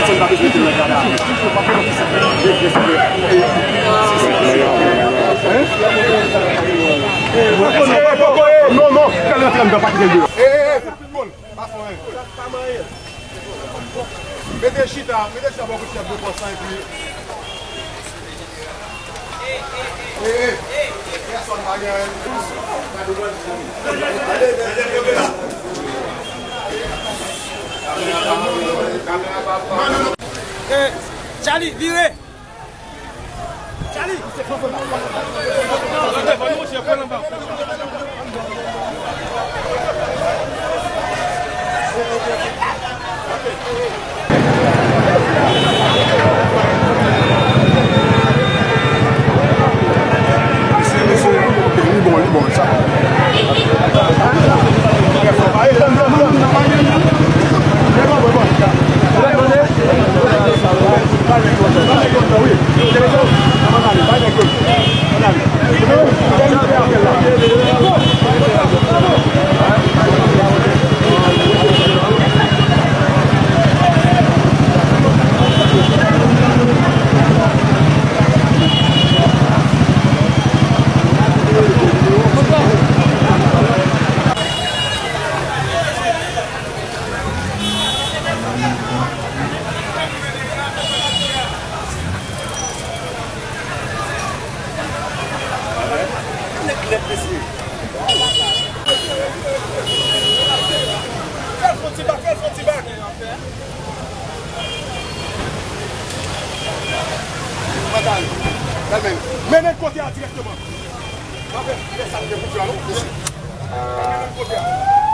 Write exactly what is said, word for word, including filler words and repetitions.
Non, non, fè l rantre anndan, pa kite l deyò. Mete chita, mete chita bò kote chèf de pòs la epi. Ee, pèsòn pa gen anyen. Ee, Charlie, vire! Charlie! Nèg lèd mesye. Fè l fon ti bak, fè l fon ti bak. Mwen ta al. Gad men. Mennen l kote a dirèkteman. Pa fè, fè sa m gen pou fè a non. Mennen l kote a.